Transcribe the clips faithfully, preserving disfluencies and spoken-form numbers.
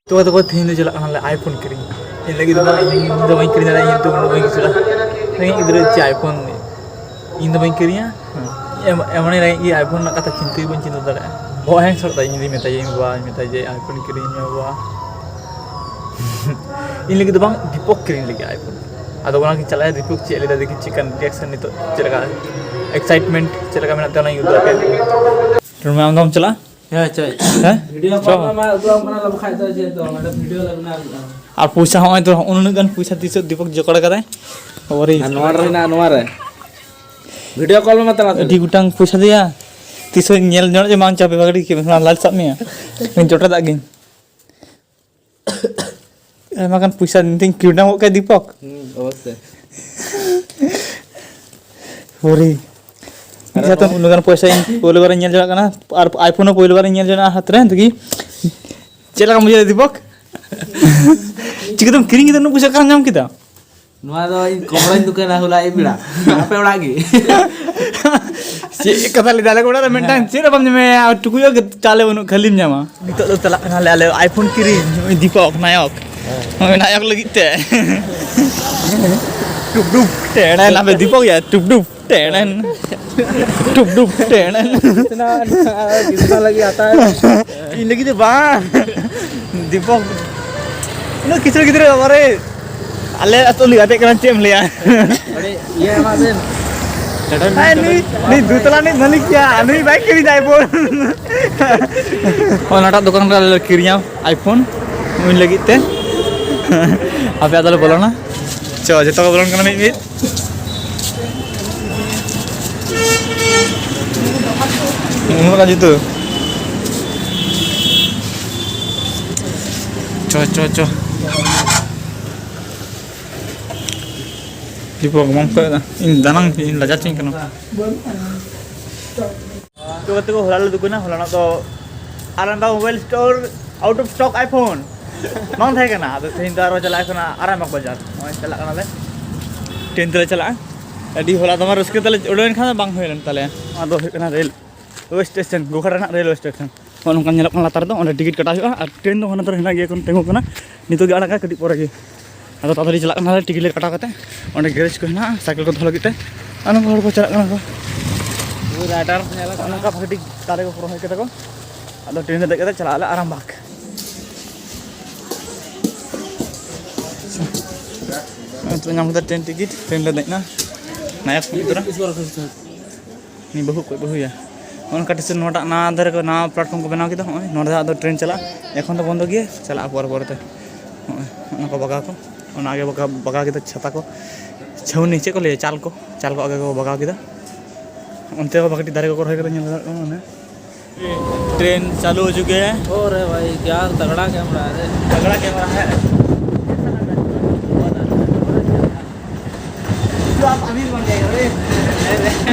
ᱛᱚ ᱛᱚᱵᱮ ᱛᱮᱦᱮᱧ ᱫᱚ ᱪᱟᱞᱟᱜ ᱠᱟᱱᱟᱞᱮ iPhone ᱠᱤᱨᱤᱧ᱾ ᱤᱧ ᱞᱟᱹᱜᱤᱫ ᱫᱚ ᱵᱟᱝ, ᱤᱧ ᱫᱚ ᱵᱟᱹᱧ ᱠᱤᱨᱤᱧ ᱫᱟᱲᱮᱭᱟᱜᱼᱟ, ᱤᱧ ᱫᱚ ᱩᱱᱟᱹᱜ ᱵᱟᱹᱧ ᱠᱩᱥᱤᱭᱟᱜᱼᱟ᱾ ᱨᱮᱸᱜᱮᱡ ᱜᱤᱫᱽᱨᱟᱹ ᱪᱮᱫ iPhone? ᱤᱧ ᱫᱚ ᱵᱟᱹᱧ ᱠᱤᱨᱤᱧᱟ᱾ ᱮᱢ- ᱮᱢᱚᱱᱤᱧ ᱨᱮᱸᱜᱮᱡ ᱜᱮᱭᱟ, iPhone ᱨᱮᱱᱟᱜ ᱠᱟᱛᱷᱟ ᱪᱤᱱᱛᱟᱹ ᱜᱮ ᱵᱟᱹᱧ ᱪᱤᱱᱛᱟᱹ ᱫᱟᱲᱮᱭᱟᱜᱼᱟ᱾ ᱵᱚᱦᱚᱜ ᱦᱮᱸ ᱥᱚᱨᱚᱜ ᱛᱟᱭᱟ ᱤᱧ ᱡᱩᱫᱤ ᱢᱮᱛᱟᱭᱟ, ᱤᱧ ᱵᱟᱵᱟ ᱢᱮᱛᱟᱭᱟ ᱡᱮ iPhone ᱠᱤᱨᱤᱧ ᱢᱮ ᱵᱟᱵᱟ᱾ ᱤᱧ ᱞᱟᱹᱜᱤᱫ ᱫᱚ ᱵᱟᱝ, ᱫᱤᱯᱚᱠ ᱠᱤᱨᱤᱧ ᱞᱟᱹᱜᱤᱫ iPhone᱾ ᱟᱫᱚ ᱚᱱᱟ ᱜᱤᱧ ᱪᱟᱞᱟᱜᱼᱟ, ᱫᱤᱯᱚᱠ ᱪᱮᱫ ᱞᱟᱹᱭᱫᱟ, ᱫᱮᱠᱷᱤ ᱪᱮᱫ ᱠᱟᱱ reaction ᱱᱤᱛᱚᱜ, ᱪᱮᱫ ᱞᱮᱠᱟ excitement, ᱪᱮᱫ ᱞᱮᱠᱟ ᱢᱮᱱᱟᱜ ᱛᱟᱭᱟ, ᱚᱱᱟᱧ ᱩᱫᱩᱜ ᱟᱯᱮᱭᱟ᱾ ᱟᱢ ᱫᱚᱢ ᱪᱟᱞᱟᱜᱼᱟ? ᱦᱮᱸ, ᱪᱟᱞᱟᱜ᱾ ᱦᱮᱸ? ᱵᱷᱤᱰᱤᱭᱳ ᱪᱚ᱾ ᱠᱚᱞ ᱢᱟ ᱩᱫᱩᱜ ᱟᱢ ᱠᱟᱱᱟ ᱞᱮ, ᱵᱟᱠᱷᱟᱡ ᱫᱚ ᱪᱮᱫ ᱫᱚ, ᱢᱟᱱᱮ, ᱵᱷᱤᱰᱤᱭᱳ ᱞᱮ ᱵᱮᱱᱟᱣ ᱞᱮᱫᱟ᱾ ᱟᱨ ᱯᱚᱭᱥᱟ ᱦᱚᱸᱜᱼᱚᱭ ᱛᱚ, ᱩᱱᱟᱹᱜ ᱜᱟᱱ ᱯᱚᱭᱥᱟ ᱛᱤᱥ ᱦᱚᱸ ᱫᱤᱯᱚᱠ ᱡᱚᱜᱟᱲ ᱠᱟᱫᱟᱭ᱾ ᱟᱨ ᱱᱚᱣᱟ ᱨᱮ ᱦᱮᱱᱟᱜᱼᱟ, ᱱᱚᱣᱟ ᱨᱮ᱾ ᱵᱷᱤᱰᱤᱭᱳ ᱠᱚᱞ ᱢᱮ ᱢᱟ ᱛᱟᱲᱟᱛᱟᱲᱤ᱾ ᱟᱹᱰᱤ ᱜᱚᱴᱟᱝ ᱯᱚᱭᱥᱟ ᱫᱮᱭᱟ᱾ ᱛᱤᱥ ᱦᱚᱸ ᱧᱮᱞ ᱧᱚᱜ ᱡᱮ ᱵᱟᱝ ᱪᱟᱯᱮ ᱵᱟᱜᱲᱤ ᱠᱮ, ᱚᱱᱟ ᱞᱟᱡ ᱥᱟᱵ ᱢᱮᱭᱟ᱾ ᱤᱧ ᱡᱚᱴᱮᱫᱟᱜ ᱜᱤᱧ᱾ ᱟᱭᱢᱟ ᱜᱟᱱ ᱯᱚᱭᱥᱟ ᱱᱤᱛᱤᱧ ᱠᱤᱰᱱᱟᱯ ᱜᱚᱫ ᱠᱟᱭ ᱫᱤᱯᱚᱠ᱾ ᱦᱩᱸ, ᱚᱵᱚᱥᱥᱳᱭ᱾ ᱦᱳᱨᱮ᱾ ᱟᱨ ᱡᱟᱦᱟᱸ ᱛᱚ ᱱᱚᱣᱟ ᱩᱱᱟᱹᱜ ᱜᱟᱱ ᱯᱚᱭᱥᱟ ᱤᱧ ᱯᱳᱭᱞᱳ ᱵᱟᱨᱤᱧ ᱧᱮᱞ ᱡᱚᱝᱟᱜ ᱠᱟᱱᱟ, ᱟᱨ iPhone ᱦᱚᱸ ᱯᱳᱭᱞᱳ ᱵᱟᱨᱤᱧ ᱧᱮᱞ ᱡᱚᱝᱟᱜᱼᱟ ᱦᱟᱛ ᱨᱮ, ᱫᱮᱠᱷᱤ ᱪᱮᱫ ᱞᱮᱠᱟᱢ ᱵᱩᱡᱷᱟᱹᱣ ᱫᱟ ᱫᱤᱯᱚᱠ? ᱪᱤᱠᱟᱹᱛᱮᱢ ᱠᱤᱨᱤᱧ ᱠᱮᱫᱟ ᱩᱱᱟᱹᱜ ᱯᱚᱭᱥᱟ ᱚᱠᱟᱨᱮᱢ ᱧᱟᱢ ᱠᱮᱫᱟ? ᱱᱚᱣᱟ ᱫᱚ ᱤᱧ ᱠᱚᱢᱲᱟᱧ ᱫᱚᱠᱟᱱᱟ ᱦᱚᱞᱟ ᱟᱹᱭᱩᱵ ᱵᱮᱲᱟ᱾ ᱟᱯᱮ ᱚᱲᱟᱜ ᱜᱮ᱾ ᱪᱮᱫ ᱠᱟᱛᱷᱟ ᱞᱟᱹᱭ ᱫᱟ, ᱟᱞᱮ ᱚᱲᱟᱜ ᱨᱮ ᱢᱤᱫᱴᱟᱝ ᱦᱮᱸ᱾ ᱪᱮᱫ ᱦᱚᱸ ᱵᱟᱢ ᱧᱟᱢᱟ, ᱟᱨ ᱴᱩᱠᱩᱡ ᱦᱚᱸ ᱪᱟᱣᱞᱮ ᱵᱟᱹᱱᱩᱜ, ᱠᱷᱟᱹᱞᱤᱢ ᱧᱟᱢᱟ᱾ ᱱᱤᱛᱚᱜ ᱫᱚ ᱪᱟᱞᱟᱜ ᱠᱟᱱᱟᱞᱮ ᱟᱞᱮ iPhone ᱠᱤᱨᱤᱧ, ᱱᱩᱭ ᱫᱤᱯᱚᱠ ᱱᱟᱭᱚᱠ᱾ ᱦᱮᱸ᱾ ᱱᱩᱭ ᱱᱟᱭᱚᱠ ᱞᱟᱹᱜᱤᱫ ᱛᱮ᱾ ᱴᱩᱯ ᱴᱩᱯ ᱴᱮᱲᱮᱱ, ᱟᱯᱮ ᱫᱤᱯᱚᱠ ᱭᱟ, ᱴᱩᱯ ᱴᱩᱯ ᱴᱮᱲᱮᱱ᱾ ᱴᱩᱯ ᱴᱩᱯ ᱴᱮᱲᱮᱱ᱾ ᱠᱤᱥᱱᱟ, ᱠᱤᱥᱱᱟ ᱞᱟᱹᱜᱤᱫ ᱦᱟᱛᱟᱣ᱾ ᱤᱧ ᱞᱟᱹᱜᱤᱫ ᱫᱚ ᱵᱟᱝ᱾ ᱫᱤᱯᱚᱠ᱾ ᱩᱱᱟᱹᱜ ᱠᱤᱥᱟᱹᱬ ᱜᱤᱫᱽᱨᱟᱹ, ᱵᱟᱵᱟᱨᱮ᱾ ᱟᱞᱮ ᱟᱹᱛᱩ ᱞᱤᱧ ᱜᱟᱛᱮᱜ ᱠᱟᱱᱟ, ᱪᱮᱫ ᱮᱢ ᱞᱟᱹᱭᱟ? ᱟᱹᱰᱤ ᱤᱭᱟᱹ ᱮᱢᱟᱜ ᱵᱮᱱ᱾ ᱦᱮᱸ, ᱱᱩᱭ, ᱱᱩᱭ ᱫᱩᱛᱟᱞᱟ ᱨᱤᱱᱤᱡ ᱢᱟᱹᱞᱤᱠ ᱜᱮᱭᱟ, ᱱᱩᱭ ᱵᱟᱭ ᱠᱤᱨᱤᱧ ᱫᱟ iPhone᱾ ᱚᱱᱟᱴᱟᱜ ᱫᱚᱠᱟᱱ ᱨᱮ ᱟᱞᱮ ᱞᱮ ᱠᱤᱨᱤᱧᱟ iPhone, ᱩᱱᱤ ᱞᱟᱹᱜᱤᱫ ᱛᱮ᱾ ᱟᱯᱮ ᱟᱫᱚ ᱞᱮ ᱵᱚᱞᱚᱱᱟ᱾ ᱪᱚ, ᱡᱚᱛᱚ ᱠᱚ ᱵᱚᱞᱚᱱ ᱠᱟᱱᱟ ᱢᱤᱫ ᱢᱤᱫ᱾ ᱩᱱᱟᱹᱜ ᱜᱟᱱ ᱡᱩᱛᱟᱹ᱾ ᱪᱚ, ᱪᱚ, ᱪᱚ᱾ ᱫᱤᱯᱚᱠ, ᱵᱟᱢ ᱠᱚᱭᱚᱜ ᱫᱟ? ᱤᱧ ᱫᱟᱱᱟᱝ, ᱤᱧ ᱞᱟᱡᱟᱣ ᱪᱚᱧ ᱠᱟᱱᱟ᱾ ᱛᱚ, ᱜᱟᱛᱮ ᱠᱚ, ᱦᱚᱞᱟ ᱞᱮ ᱫᱩᱠᱟᱹᱱᱟ, ᱦᱚᱞᱟᱱᱚᱜ ᱫᱚ ᱟᱨᱟᱢᱵᱟᱜᱽ mobile store, out of stock iPhone᱾ ᱵᱟᱝ ᱛᱟᱦᱮᱸ ᱠᱟᱱᱟ᱾ ᱟᱫᱚ ᱛᱮᱦᱮᱧ ᱫᱚ ᱟᱨᱚ ᱪᱟᱞᱟᱜ ᱦᱩᱭᱩᱜ ᱠᱟᱱᱟ ᱟᱨᱟᱢᱵᱟᱜᱽ ᱵᱟᱡᱟᱨ᱾ ᱱᱚᱜᱼᱚᱭ ᱪᱟᱞᱟᱜ ᱠᱟᱱᱟᱞᱮ, ᱴᱨᱮᱱ ᱛᱮᱞᱮ ᱪᱟᱞᱟᱜᱼᱟ᱾ ᱟᱹᱰᱤ ᱦᱚᱞᱟ ᱫᱚᱢᱮ ᱨᱟᱹᱥᱠᱟᱹ ᱛᱟᱞᱮ ᱩᱰᱩᱠᱮᱱ ᱠᱷᱟᱱ ᱫᱚ ᱵᱟᱝ ᱦᱩᱭ ᱞᱮᱱ ᱛᱟᱞᱮᱭᱟ᱾ ᱱᱚᱣᱟ ᱫᱚ ᱦᱩᱭᱩᱜ ᱠᱟᱱᱟ ᱨᱮᱞ, ᱨᱮᱞᱣᱮ ᱥᱴᱮᱥᱚᱱ, ᱜᱳᱜᱷᱟᱴ ᱨᱮᱱᱟᱜ ᱨᱮᱞᱣᱮ ᱥᱴᱮᱥᱚᱱ᱾ ᱱᱚᱜᱼᱚ ᱱᱚᱝᱠᱟ ᱧᱮᱞᱚᱜ ᱠᱟᱱᱟ ᱞᱟᱛᱟᱨ ᱨᱮᱫᱚ, ᱚᱸᱰᱮ ᱴᱤᱠᱤᱴ ᱠᱟᱴᱟᱣ ᱦᱩᱭᱩᱜᱼᱟ᱾ ᱟᱨ ᱴᱨᱮᱱ ᱫᱚ ᱦᱟᱱᱟ ᱫᱷᱟᱨᱮ ᱦᱮᱱᱟᱜ ᱜᱮᱭᱟ, ᱮᱠᱷᱚᱱ ᱛᱤᱸᱜᱩ ᱠᱟᱱᱟ᱾ ᱱᱤᱛᱚᱜ ᱜᱮ ᱟᱲᱟᱜᱟ, ᱠᱟᱹᱴᱤᱡ ᱯᱚᱨᱮ ᱜᱮ᱾ ᱟᱫᱚ ᱛᱟᱲᱟᱛᱟᱲᱤ ᱪᱟᱞᱟᱜ ᱠᱟᱱᱟᱞᱮ ᱴᱤᱠᱤᱴ ᱞᱮ ᱠᱟᱴᱟᱣ ᱠᱟᱛᱮ᱾ ᱚᱸᱰᱮ ᱜᱮᱨᱮᱡᱽ ᱠᱚ ᱦᱮᱱᱟᱜᱼᱟ ᱥᱟᱭᱠᱮᱞ ᱠᱚ ᱫᱚᱦᱚ ᱞᱟᱹᱜᱤᱫ ᱛᱮ᱾ ᱟᱨ ᱱᱚᱝᱠᱟ ᱦᱚᱲ ᱠᱚ ᱪᱟᱞᱟᱜ ᱠᱟᱱᱟ ᱠᱚ᱾ ᱨᱟᱭᱰᱟᱨ ᱠᱚ ᱧᱮᱞᱚᱜ ᱠᱟᱱᱟ᱾ ᱱᱚᱝᱠᱟ ᱵᱷᱟᱜᱮ ᱴᱷᱤᱠ ᱫᱟᱨᱮ ᱠᱚᱠᱚ ᱨᱚᱦᱚᱭ ᱠᱮᱫᱟ ᱠᱚ᱾ ᱟᱫᱚ ᱴᱨᱮᱱ ᱨᱮ ᱫᱮᱡ ᱠᱟᱛᱮ ᱪᱟᱞᱟᱜ ᱟᱞᱮ ᱟᱨᱟᱢᱵᱟᱜᱽ᱾ ᱱᱤᱛᱚᱜ ᱧᱟᱢ ᱠᱮᱫᱟ ᱴᱨᱮᱱ ᱴᱤᱠᱤᱴ, ᱴᱨᱮᱱ ᱞᱮ ᱫᱮᱡ ᱮᱱᱟ᱾ ᱱᱟᱭᱚᱠ ᱜᱤᱫᱽᱨᱟᱹ᱾ ᱩᱱᱤ ᱵᱟᱹᱦᱩ ᱠᱚ ᱵᱟᱹᱦᱩᱭᱟ᱾ ᱱᱚᱜᱼᱚ ᱱᱚᱝᱠᱟ ᱴᱮᱥᱚᱱ ᱱᱚᱣᱟᱴᱟᱜ ᱱᱟᱣᱟ ᱫᱷᱟᱨᱮ ᱠᱚ, ᱱᱟᱣᱟ ᱯᱞᱟᱴᱯᱷᱚᱨᱢ ᱠᱚ ᱵᱮᱱᱟᱣ ᱠᱮᱫᱟ᱾ ᱱᱚᱜᱼᱚᱭ ᱱᱚᱰᱮ ᱫᱚ ᱟᱫᱚ ᱴᱨᱮᱱ ᱪᱟᱞᱟᱜᱼᱟ᱾ ᱮᱠᱷᱚᱱ ᱫᱚ ᱵᱚᱱᱫᱚ ᱜᱮᱭᱟ, ᱪᱟᱞᱟᱜᱼᱟ ᱯᱚᱨᱮ ᱯᱚᱨᱮᱛᱮ᱾ ᱱᱚᱜᱼᱚᱭ ᱚᱱᱟ ᱠᱚ ᱵᱟᱜᱟᱣ ᱠᱚ, ᱚᱱᱟ ᱟᱜᱮ ᱵᱟᱜᱟᱣ, ᱵᱟᱜᱟᱣ ᱠᱮᱫᱟ ᱪᱷᱟᱛᱟ ᱠᱚ, ᱪᱷᱟᱹᱣᱱᱤ ᱪᱮᱫ ᱠᱚ ᱞᱟᱹᱭᱟ, ᱪᱟᱞ ᱠᱚ, ᱪᱟᱞ ᱠᱚ ᱟᱜᱮ ᱠᱚ ᱵᱟᱜᱟᱣ ᱠᱮᱫᱟ᱾ ᱚᱱᱛᱮ ᱦᱚᱸ ᱠᱟᱹᱴᱤᱡ ᱫᱟᱨᱮ ᱠᱚᱠᱚ ᱨᱚᱦᱚᱭ ᱠᱟᱫᱟ, ᱧᱮᱞ ᱫᱟᱲᱮᱭᱟᱜ ᱠᱟᱱᱟ ᱚᱱᱮ᱾ ट्रेन चालू हो चुके हैं। अरे भाई, क्या तगड़ा कैमरा है रे। तगड़ा कैमरा है। जो आप अमीर बन जाएगा रे।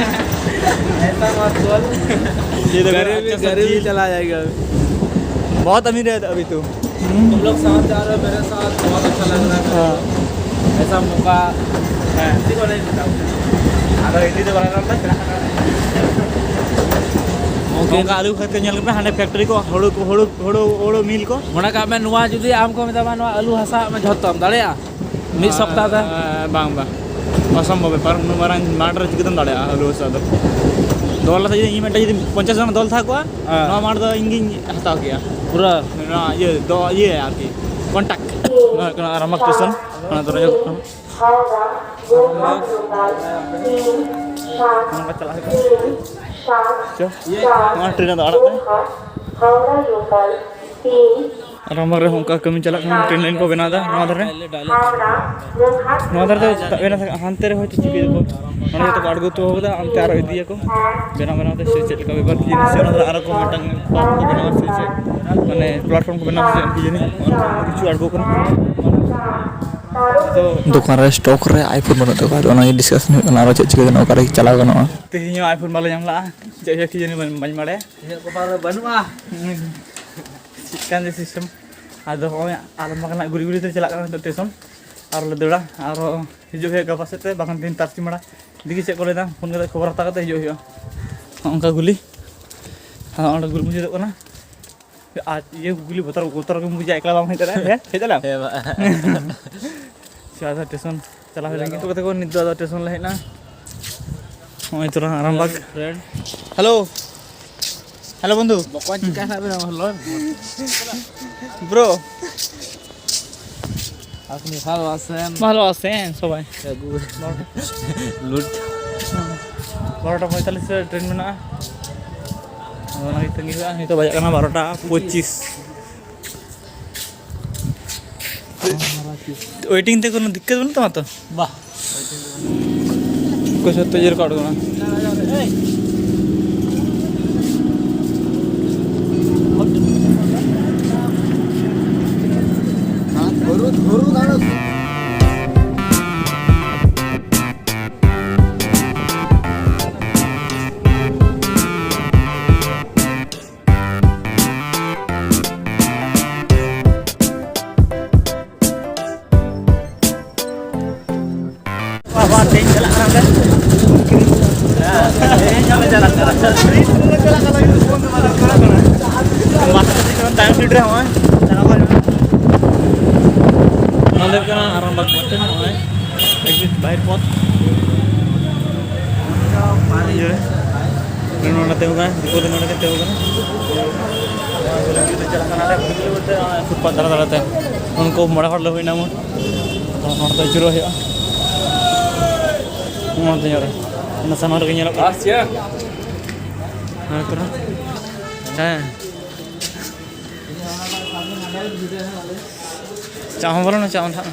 ऐसा मत बोल। ये देखो, गरीबी, अच्छा सा गरीबी झील। चला जाएगा अभी। बहुत अमीर है अभी तो। तुम लोग साथ जा रहे हो, मेरे साथ बहुत अच्छा लग रहा है। हाँ। ऐसा मौका ᱦᱮᱸ᱾ ᱪᱮᱫ ᱠᱚ ᱞᱟᱹᱭ ᱠᱮᱫᱟ? ᱟᱫᱚ ᱤᱫᱤ ᱫᱚ ᱵᱟᱝ ᱜᱟᱱᱚᱜ ᱠᱟᱱᱟ᱾ ᱚᱱᱠᱟ ᱟᱹᱞᱩ ᱠᱷᱟᱹᱫ ᱠᱚ ᱧᱮᱞ ᱠᱟᱛᱮ ᱦᱟᱸᱰᱮ ᱯᱷᱮᱠᱴᱨᱤ ᱠᱚ, ᱦᱩᱲᱩ ᱠᱚ, ᱦᱩᱲᱩ, ᱦᱩᱲᱩ, ᱦᱩᱲᱩ ᱢᱤᱞ ᱠᱚ᱾ ᱢᱚᱱᱮ ᱠᱟᱜ ᱢᱮ, ᱱᱚᱣᱟ ᱡᱩᱫᱤ ᱟᱢ ᱠᱚ ᱢᱮᱛᱟᱢᱟ, "ᱱᱚᱣᱟ ᱟᱹᱞᱩ ᱦᱟᱥᱟᱜ ᱢᱮ ᱡᱷᱚᱛᱚᱢ", ᱫᱟᱲᱮᱭᱟᱜᱼᱟ? ᱢᱤᱫ ᱥᱚᱯᱛᱟᱦ ᱛᱮ? ᱟᱨ, ᱵᱟᱝ, ᱵᱟᱝ, ᱚᱥᱚᱢᱵᱷᱚᱵ ᱵᱮᱯᱟᱨ᱾ ᱩᱱᱟᱹᱜ ᱢᱟᱨᱟᱝ ᱢᱟᱴᱷ ᱨᱮ ᱪᱤᱠᱟᱹᱛᱮᱢ ᱫᱟᱲᱮᱭᱟᱜᱼᱟ ᱟᱹᱞᱩ ᱦᱟᱥᱟ ᱫᱚ? ᱫᱚᱞ ᱠᱟᱛᱮ ᱡᱩᱫᱤ ᱤᱧ ᱢᱤᱫᱴᱟᱝ ᱡᱩᱫᱤ ᱯᱚᱧᱪᱟᱥ ᱡᱚᱱ ᱫᱚᱞ ᱛᱟᱦᱮᱸ ᱠᱚᱜᱼᱟ, ᱦᱮᱸ᱾ ᱱᱚᱣᱟ ᱢᱟᱴᱷ ᱫᱚ ᱤᱧ ᱜᱤᱧ ᱦᱟᱛᱟᱣ ᱠᱮᱭᱟ᱾ ᱯᱩᱨᱟᱹ? ᱱᱚᱣᱟ ᱤᱭᱟᱹ ᱫᱚ, ᱤᱭᱟᱹ ᱟᱨᱠᱤ, ᱠᱚᱱᱴᱟᱠᱴ᱾ ᱱᱚᱣᱟ ᱦᱩᱭᱩᱜ ᱠᱟᱱᱟ ᱟᱨᱟᱢᱵᱟᱜᱽ ᱥᱴᱮᱥᱚᱱ, ᱚᱱᱟ ᱫᱚ ᱨᱮᱞ ᱠᱟᱱᱟ᱾ ᱱᱚᱝᱠᱟ ᱪᱟᱞᱟᱜ ᱦᱩᱭᱩᱜᱼᱟ᱾ ᱪᱚ, ᱱᱚᱣᱟ ᱴᱨᱮᱱ ᱫᱚ ᱟᱲᱟᱜ ᱛᱮ᱾ ᱟᱨᱟᱢᱵᱟᱜᱽ ᱨᱮᱦᱚᱸ ᱚᱱᱠᱟ ᱠᱟᱹᱢᱤ ᱪᱟᱞᱟᱜ ᱠᱟᱱᱟ, ᱴᱨᱮᱱ ᱞᱟᱭᱤᱱ ᱠᱚ ᱵᱮᱱᱟᱣ ᱮᱫᱟ ᱱᱚᱣᱟ ᱫᱷᱟᱨᱮ᱾ ᱱᱚᱣᱟ ᱫᱷᱟᱨᱮ ᱫᱚ ᱛᱟᱵ ᱮᱱᱟ, ᱦᱟᱱᱛᱮ ᱨᱮ ᱦᱚᱭᱛᱳ ᱪᱤᱠᱟᱹᱭ ᱫᱟᱠᱚ᱾ ᱱᱚᱰᱮ ᱡᱚᱛᱚ ᱠᱚ ᱟᱬᱜᱚ ᱦᱚᱴᱚ ᱠᱟᱫᱟ, ᱦᱟᱱᱛᱮ ᱟᱨᱚ ᱤᱫᱤᱭᱟᱠᱚ᱾ ᱵᱮᱱᱟᱣ ᱵᱮᱱᱟᱣ ᱛᱮ ᱥᱮ ᱪᱮᱫ ᱞᱮᱠᱟ ᱵᱮᱯᱟᱨ ᱠᱤ ᱡᱟᱹᱱᱤ, ᱥᱮ ᱚᱱᱟ ᱫᱚ ᱟᱨᱚ ᱠᱚ ᱢᱤᱫᱴᱟᱝ ᱯᱟᱨᱠ ᱠᱚ ᱵᱮᱱᱟᱣᱟ ᱥᱮ ᱪᱮᱫ, ᱢᱟᱱᱮ ᱯᱞᱟᱴᱯᱷᱚᱨᱢ ᱠᱚ ᱵᱮᱱᱟᱣᱟ ᱥᱮ ᱪᱮᱫ ᱠᱤ ᱡᱟᱹᱱᱤ, ᱚᱱᱠᱟ ᱠᱤᱪᱷᱩ ᱟᱬᱜᱚ ᱠᱟᱱᱟ᱾ ᱛᱚ ᱫᱚᱠᱟᱱ ᱨᱮ ᱥᱴᱚᱠ ᱨᱮ iPhone ᱵᱟᱹᱱᱩᱜ ᱛᱟᱠᱚᱣᱟ, ᱟᱫᱚ ᱚᱱᱟᱜᱮ ᱰᱤᱥᱠᱟᱥᱚᱱ ᱦᱩᱭᱩᱜ ᱠᱟᱱᱟ, ᱟᱨᱚ ᱪᱮᱫ ᱪᱤᱠᱟᱹ ᱜᱟᱱᱚᱜᱼᱟ, ᱚᱠᱟᱨᱮ ᱪᱟᱞᱟᱣ ᱜᱟᱱᱚᱜᱼᱟ᱾ ᱛᱮᱦᱮᱧ ᱦᱚᱸ iPhone ᱵᱟᱞᱮ ᱧᱟᱢ ᱞᱟᱜᱼᱟ᱾ ᱪᱮᱫ ᱦᱩᱭᱩᱜᱼᱟ ᱠᱤ ᱡᱟᱹᱱᱤ ᱵᱟᱹᱧ ᱵᱟᱹᱧ ᱵᱟᱲᱟᱭᱟ᱾ ᱤᱧᱟᱹᱜ ᱠᱚᱯᱟᱞ ᱨᱮ ᱵᱟᱹᱱᱩᱜᱼᱟ᱾ ᱪᱮᱫ ᱠᱟᱱ ᱡᱮ system᱾ ᱟᱫᱚ ᱦᱚᱸᱜᱼᱚᱭ ᱟᱞᱚᱢ ᱵᱟᱜᱟᱱᱟ, ᱜᱩᱞᱤ ᱜᱩᱞᱤ ᱛᱮ ᱪᱟᱞᱟᱜ ᱠᱟᱱᱟ ᱱᱤᱛᱚᱜ ᱥᱴᱮᱥᱚᱱ᱾ ᱟᱨ ᱞᱮ ᱫᱟᱹᱲᱟ, ᱟᱨᱚ ᱦᱤᱡᱩᱜ ᱦᱩᱭᱩᱜᱼᱟ ᱜᱟᱯᱟ ᱥᱮᱫ ᱛᱮ, ᱵᱟᱠᱷᱟᱱ ᱛᱮᱦᱮᱧ ᱛᱟᱨᱥᱤ ᱢᱟᱲᱟ᱾ ᱫᱮᱠᱷᱤ ᱪᱮᱫ ᱠᱚ ᱞᱟᱹᱭᱫᱟ, ᱯᱷᱳᱱ ᱠᱟᱛᱮ ᱠᱷᱚᱵᱚᱨ ᱦᱟᱛᱟᱣ ᱠᱟᱛᱮ ᱦᱤᱡᱩᱜ ᱦᱩᱭᱩᱜᱼᱟ᱾ ᱦᱚᱸᱜᱼᱚ ᱱᱚᱝᱠᱟ ᱜᱩᱞᱤ, ᱟᱨ ᱚᱸᱰᱮ ᱜᱩᱞᱤ ᱢᱩᱪᱟᱹᱫᱚᱜ ᱠᱟᱱᱟ᱾ ᱟᱨ ᱤᱭᱟᱹ ᱜᱩᱞᱤ ᱵᱚᱛᱚᱨ, ᱵᱚᱛᱚᱨ ᱜᱮᱢ ᱵᱩᱡᱟ, ᱮᱠᱞᱟ ᱵᱟᱢ ᱦᱮᱡ ᱫᱟᱲᱮᱭᱟᱜᱼᱟ᱾ ᱦᱮᱸ, ᱦᱮᱡ ᱫᱟᱲᱮᱭᱟᱜᱼᱟᱢ? ᱦᱮᱸ, ᱵᱟ᱾ ᱥᱮ ᱟᱫᱚ ᱥᱴᱮᱥᱚᱱ ᱪᱟᱞᱟᱣ ᱦᱩᱭ ᱞᱮᱱ ᱜᱮ᱾ ᱱᱤᱛᱚᱜ ᱠᱟᱛᱮ ᱠᱚ, ᱱᱤᱛ ᱫᱚ ᱟᱫᱚ ᱥᱴᱮᱥᱚᱱ ᱞᱮ ᱦᱮᱡ ᱮᱱᱟ᱾ ᱱᱚᱜᱼᱚᱭ ᱛᱚᱨᱟ ᱟᱨᱟᱢᱵᱟᱜᱽ᱾ Friend. হ্যালো। হ্যালো বন্ধু। বকওয়ান চিকেন খাবে না, ভালো? ব্রো। আপনি ভালো আছেন? ভালো আছেন সবাই। ᱞᱩᱴ᱾ ᱵᱟᱨᱚᱴᱟ ᱯᱚᱸᱭᱛᱟᱞᱞᱤᱥ ᱨᱮ ᱴᱨᱮᱱ ᱢᱮᱱᱟᱜᱼᱟ᱾ ᱟᱫᱚ ᱚᱱᱟᱜᱮ ᱛᱟᱺᱜᱤ ᱦᱩᱭᱩᱜᱼᱟ᱾ ᱱᱤᱛᱚᱜ ᱵᱟᱡᱟᱜ ᱠᱟᱱᱟ ᱵᱟᱨᱚᱴᱟ ᱯᱚᱸᱪᱤᱥ᱾ ᱳᱭᱮᱴᱤᱝ ᱛᱮ ᱠᱳᱱᱳ ᱫᱤᱠᱠᱟᱛ ᱵᱟᱹᱱᱩᱜ ᱛᱟᱢᱟ ᱛᱚ? ᱵᱟ᱾ ᱠᱚ ᱡᱷᱚᱛᱚ ᱤᱭᱟᱹ ᱨᱮᱠᱚ ᱟᱬᱜᱚᱱᱟ᱾ ᱵᱟᱵᱟ, ᱛᱮᱦᱮᱧ ᱪᱟᱞᱟᱜ ᱠᱟᱱᱟ ᱞᱮ᱾ ᱛᱮᱦᱮᱧ ᱦᱚᱸᱞᱮ ᱪᱟᱞᱟᱜ ᱠᱟᱱᱟ᱾ ᱵᱟᱥ ᱨᱮ ᱛᱟᱭᱚᱢ ᱥᱤᱴ ᱨᱮ ᱦᱚᱸᱜᱼᱚᱭ ᱪᱟᱞᱟᱣ ᱦᱩᱭᱩᱜᱼᱟ᱾ ᱱᱚᱸᱰᱮ ᱠᱟᱱᱟ ᱟᱨᱟᱢᱵᱟᱜᱽ ᱵᱟᱥ ᱥᱴᱮᱱᱰ, ᱱᱚᱜᱼᱚᱭ exit ᱵᱟᱦᱮᱨ ᱯᱚᱛᱷ᱾ ᱤᱭᱟᱹ ᱨᱮ᱾ ᱱᱚᱰᱮ ᱛᱤᱸᱜᱩ ᱠᱟᱱᱟ, ᱫᱤᱠᱩ ᱫᱚ ᱱᱚᱰᱮ ᱠᱤᱱ ᱛᱤᱸᱜᱩ ᱠᱟᱱᱟ᱾ ᱪᱟᱞᱟᱜ ᱠᱟᱱᱟ ᱞᱮ ᱯᱷᱩᱴᱯᱟᱛ ᱫᱷᱟᱨᱮ ᱫᱷᱟᱨᱮ ᱛᱮ᱾ ᱩᱱᱠᱩ ᱢᱚᱬᱮ ᱦᱚᱲ ᱞᱮ ᱦᱩᱭᱱᱟ ᱢᱳᱴ᱾ ᱛᱚ ᱱᱚᱰᱮ ᱫᱚ ᱟᱹᱪᱩᱨᱚᱜ ᱦᱩᱭᱩᱜᱼᱟ᱾ ᱱᱚᱰᱮ ᱧᱚᱜ ᱨᱮ᱾ ᱚᱱᱟ ᱥᱟᱢᱟᱝ ᱨᱮᱜᱮ ᱧᱮᱞᱚᱜ ᱠᱟᱱᱟ᱾ ᱦᱮᱸ, ᱛᱚᱨᱟ᱾ ᱦᱮᱸ᱾ ᱪᱟ ᱦᱚᱸ ᱵᱚᱞᱚᱱᱟ, ᱪᱟ ᱦᱚᱸ ᱱᱟᱦᱟᱜ᱾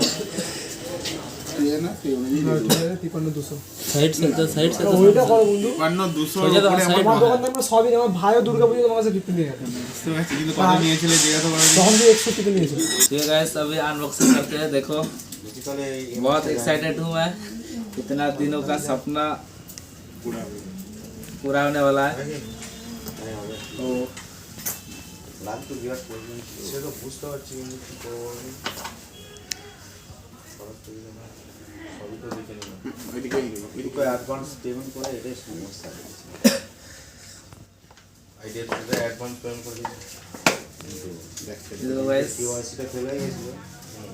তিপ্পান্ন দুশো। Side set, side set. ওইটা করো বন্ধু। তিপ্পান্ন দুশো। সোজা তো উপরে সাইড আমার দোকান থেকে সবই নেওয়া, ভাইও দুর্গা পুজো তোমার কাছে ফিফটিন দিয়ে গেছে। বুঝতে পারছি, কিন্তু কত নিয়েছিলে জিজ্ঞাসা করা হয়নি। তখন দিয়ে একশো ফিফটিন নিয়েছিল। ठीक है गाइस, अभी अनबॉक्सिंग करते हैं। देखो, बहुत एक्साइटेड हूँ मैं, इतना दिनों का सपना। पूरा होने वाला है। तो लाग তো বিরাট প্রবলেম ছিল। সে তো বুঝতে পারছি, কিন্তু কি করবো আমি? খরচ তো দিতে হবে। সবই তো দেখে নিলাম। ওইদিকে, ওইদিকে। একটু অ্যাডভান্স পেমেন্ট করে, এটাই সমস্যা হচ্ছে। আইডিয়া তো অ্যাডভান্স পেমেন্ট করে দিয়েছি। কিন্তু ব্যাক সাইডে তো গাইস, কিওয়াইসিটা ফেল হয়ে গেছিল। হুম।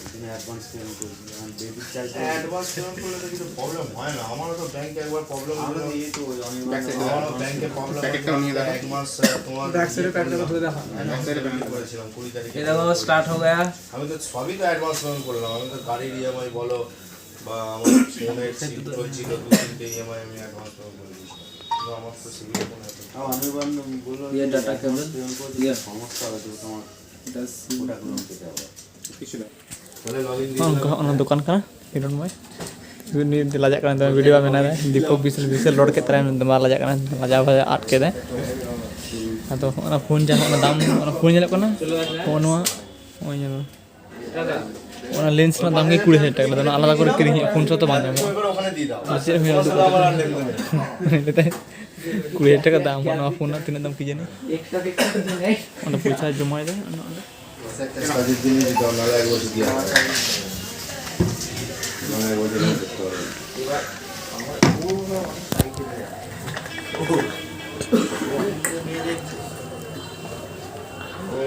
ওই জন্য অ্যাডভান্স পেমেন্ট করেছি। এখন ডেবিট চার্জ অ্যাডভান্স পেমেন্ট করলে তো কিছু প্রবলেম হয় না। আমারও তো ব্যাংকে একবার প্রবলেম হলো। এই তো ওই অনির্বাণ ব্যাক সাইডে আমারও ব্যাংকে প্রবলেম প্যাকেটটা নিয়ে দেখো। এক মাস, আহ, তোমার ব্যাক সাইডে প্যাকেটটা খুলে দেখো। অ্যাডভান্স পেমেন্ট করেছিলাম কুড়ি তারিখে। এটা আমার স্টার্ট হয়ে গেছে। আমি তো সবই তো অ্যাডভান্স পেমেন্ট করলাম। আমি তো গাড়ির ইএমআই বলো বা আমার ফোনের সিম চলছিল, দু তিনটে ইএমআই আমি অ্যাডভান্স পেমেন্ট করে দিয়েছিলাম। কিন্তু আমার তো সিভিল ফোন আছে। তাও অনির্বাণ বললো ये যে ডাটা অ্যাডভান্স কেবল, পেমেন্ট করে দিলে ये সমস্যা হবে, তো তোমার এটা সিম ওটা কোনো পেতে হবে। কিছু না। তাহলে লগ ইন দিয়ে ᱚᱱᱠᱟ ᱚᱱᱟ ᱫᱚᱠᱟᱱ ᱠᱟᱱᱟ, ᱦᱤᱨᱚᱱᱢᱚᱭ᱾ ᱩᱱᱤ ᱞᱟᱡᱟᱜ ᱠᱟᱱᱟ, ᱫᱚᱢᱮ ᱵᱷᱤᱰᱤᱭᱳ ᱵᱟᱭ ᱵᱮᱱᱟᱣ ᱮᱫᱟ᱾ ᱫᱤᱯᱚᱠ ᱵᱤᱥᱟᱞ, ᱵᱤᱥᱟᱞ ᱨᱚᱲ ᱠᱮᱫ ᱛᱟᱨᱟᱭ, ᱫᱚᱢᱮ ᱞᱟᱡᱟᱜ ᱠᱟᱱᱟ, ᱞᱟᱡᱟᱣ ᱵᱷᱟᱡᱟ ᱟᱫ ᱠᱮᱫᱟᱭ᱾ ᱟᱫᱚ ᱚᱱᱟ ᱯᱷᱳᱱ ᱡᱟᱦᱟᱸ, ᱚᱱᱟ ᱫᱟᱢ, ᱚᱱᱟ ᱯᱷᱳᱱ ᱧᱮᱞᱚᱜ ᱠᱟᱱᱟ, ᱦᱚᱸᱜᱼᱚ ᱱᱚᱣᱟ, ᱱᱚᱜᱼᱚᱭ ᱧᱮᱞ ᱢᱮ᱾ ᱚᱱᱟ ᱞᱮᱱᱥ ᱨᱮᱱᱟᱜ ᱫᱟᱢ ᱜᱮ ᱠᱩᱲᱤ ᱦᱟᱡᱟᱨ ᱴᱟᱠᱟ ᱞᱟᱜᱟᱜᱼᱟ᱾ ᱚᱱᱟ ᱟᱞᱟᱫᱟ ᱠᱚᱨᱮ ᱠᱤᱨᱤᱧ ᱦᱩᱭᱩᱜᱼᱟ, ᱯᱷᱳᱱ ᱥᱟᱶ ᱛᱮ ᱵᱟᱝ ᱧᱟᱢᱚᱜᱼᱟ᱾ ᱟᱫᱚ ᱪᱮᱫ ᱮᱢ ᱦᱩᱭᱩᱜᱼᱟ, ᱩᱫᱩᱜ ᱠᱟᱛᱮ? ᱠᱩᱲᱤ ᱦᱟᱡᱟᱨ ᱴᱟᱠᱟ ᱫᱟᱢ, ᱱᱚᱣᱟ ᱯᱷᱳᱱ ᱨᱮᱱᱟᱜ ᱛᱤᱱᱟᱹᱜ ᱫᱟᱢ ᱠᱤ ᱡᱟᱹᱱᱤ? ᱚᱸᱰᱮ ᱯᱚᱭᱥᱟ ᱡᱚᱢᱟᱭ ᱫᱟᱭ, ᱚᱱᱟ ᱚᱸᱰᱮ᱾ কাজের জিনিস দিতে হবে, নাহলে এক বছর দিয়ে হবে। নাহলে এক বছর দিয়ে করতে হবে।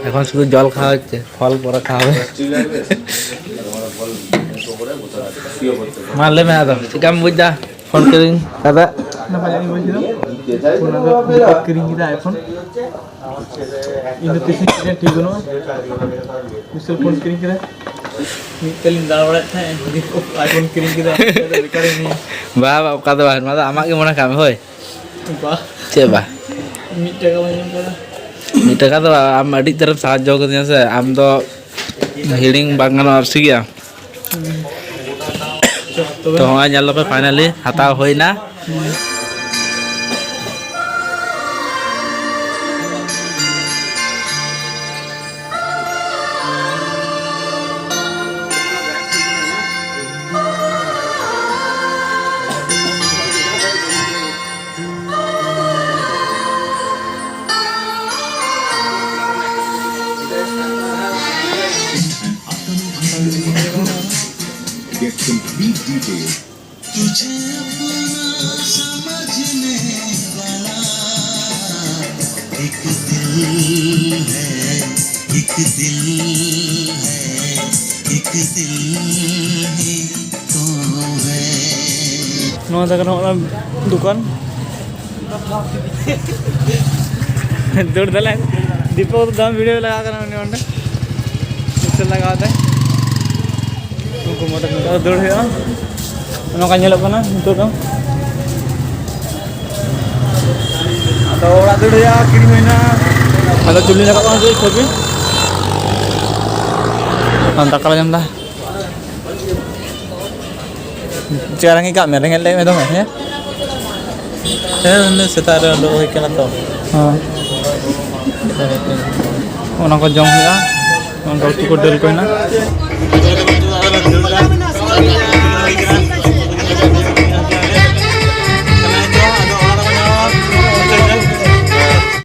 এখন শুধু জল খাওয়া হচ্ছে, ফল পরে খাওয়া হবে। ঠিক আছে? তোমার ফল মুখস্থ করে বসে রাখো, শুয়ে পড়তে পারো। ᱢᱟ ᱞᱟᱹᱭ ᱢᱮ ᱟᱫᱚ, ᱪᱮᱠᱟᱢ ᱵᱩᱡᱽ ᱫᱟ ᱯᱷᱳᱱ ᱠᱤᱨᱤᱧ ᱠᱟᱛᱮ? ᱚᱱᱟ ᱯᱟᱸᱡᱟ ᱜᱤᱧ ᱵᱩᱡᱽ ᱠᱮᱫᱟ᱾ ᱯᱷᱳᱱ ᱟᱫᱚ ᱠᱤᱨᱤᱧ ᱠᱮᱫᱟ ᱟᱭᱯᱷᱳᱱ᱾ ᱤᱧ ᱫᱚ ᱛᱤᱥ ᱦᱚᱸ ᱴᱷᱤᱠ ᱵᱟᱹᱱᱩᱜᱼᱟ᱾ ᱠᱩᱥᱟᱞ ᱯᱷᱳᱱ ᱠᱤᱨᱤᱧ ᱠᱮᱫᱟ᱾ ᱢᱤᱫ ᱛᱮᱞᱤᱧ ᱫᱟᱬᱟ ᱵᱟᱲᱟᱭᱮᱫ ᱛᱟᱦᱮᱸᱫ, ᱟᱭᱯᱷᱳᱱ ᱠᱤᱨᱤᱧ ᱠᱮᱫᱟ᱾ ᱱᱤᱛᱚᱜ ᱫᱚ ᱵᱮᱠᱟᱨ ᱮᱱᱟᱹᱧ᱾ ᱵᱟ, ᱵᱟ, ᱚᱱᱠᱟ ᱫᱚ ᱵᱟᱝ, ᱱᱚᱣᱟ ᱫᱚ ᱟᱢᱟᱜ ᱜᱮ ᱢᱚᱱᱮ ᱠᱟᱜ ᱢᱮ, ᱦᱳᱭ᱾ ᱵᱟ᱾ ᱪᱮᱫ ᱵᱟ? ᱢᱤᱫ ᱴᱟᱠᱟ ᱵᱟᱹᱧ ᱮᱢ ᱠᱟᱫᱟ᱾ ᱢᱤᱫ ᱴᱟᱠᱟ ᱫᱚ ᱟᱢ ᱟᱹᱰᱤ ᱩᱛᱟᱹᱨᱮᱢ ᱥᱟᱦᱟᱡᱽᱡᱚ ᱠᱟᱫᱤᱧᱟ ᱥᱮ, ᱟᱢ ᱫᱚ ᱦᱤᱲᱤᱧ ᱵᱟᱝ ᱜᱟᱱᱚᱜᱼᱟ, ᱴᱷᱤᱠ ᱜᱮᱭᱟ? ᱦᱩᱸ᱾ ᱪᱚ, ᱛᱚᱵᱮ᱾ ᱛᱚ, ᱦᱚᱸᱜᱼᱚᱭ ᱧᱮᱞ ᱫᱟᱯᱮ, ᱯᱷᱟᱭᱱᱟᱞᱤ ᱦᱟᱛᱟᱣ ᱦᱩᱭᱱᱟ᱾ ᱦᱩᱸ᱾ Complete details. तुझे अपना समझने वाला एक दिल है, एक दिल है, एक दिल ही तो है। ᱱᱚᱣᱟ ᱫᱚ ᱠᱟᱱᱟ ᱚᱱᱟ ᱫᱚᱠᱟᱱ᱾ ᱫᱟᱹᱲ ᱫᱟᱞᱮ᱾ ᱫᱤᱯᱚᱠ ᱫᱚ ᱫᱚᱢᱮ ᱵᱷᱤᱲ ᱞᱟᱜᱟᱣ ᱠᱟᱱᱟ ᱩᱱᱤ ᱚᱸᱰᱮ᱾ ᱯᱤᱪᱷᱮ ᱞᱟᱜᱟᱣ ᱫᱟᱭ᱾ ᱩᱱᱠᱩ ᱢᱚᱴᱚᱨ ᱥᱟᱭᱠᱮᱞ ᱫᱟᱹᱲ ᱦᱩᱭᱩᱜᱼᱟ᱾ ᱱᱚᱝᱠᱟ ᱧᱮᱞᱚᱜ ᱠᱟᱱᱟ ᱱᱤᱛᱚᱜ ᱫᱚ᱾ ᱟᱫᱚ ᱚᱲᱟᱜ ᱫᱟᱹᱲ ᱦᱩᱭᱩᱜᱼᱟ, ᱠᱤᱨᱤᱧ ᱦᱩᱭᱱᱟ᱾ ᱟᱫᱚ ᱪᱩᱞᱤ ᱨᱟᱠᱟᱵ ᱠᱟᱱᱟ ᱪᱮᱫ ᱪᱷᱚᱵᱤ᱾ ᱟᱨ ᱫᱟᱠᱟ ᱞᱮ ᱡᱚᱢ ᱮᱫᱟ᱾ ᱪᱮᱫ ᱨᱮᱸᱜᱮᱡ ᱠᱟᱜ ᱢᱮ? ᱨᱮᱸᱜᱮᱡ ᱞᱮ ᱢᱮ ᱫᱚᱢᱮ, ᱦᱮᱸ? ᱦᱮᱸ, ᱩᱱᱟᱹᱜ ᱥᱮᱛᱟᱜ ᱨᱮ ᱩᱰᱩᱠ ᱦᱩᱭ ᱠᱟᱱᱟ ᱛᱚ᱾ ᱦᱮᱸ᱾ ᱚᱱᱟ ᱠᱚ ᱡᱚᱢ ᱦᱩᱭᱩᱜᱼᱟ᱾ ᱚᱱᱠᱟ ᱩᱛᱩ ᱠᱚ ᱫᱟᱹᱞ ᱠᱚ ᱦᱮᱱᱟᱜ᱾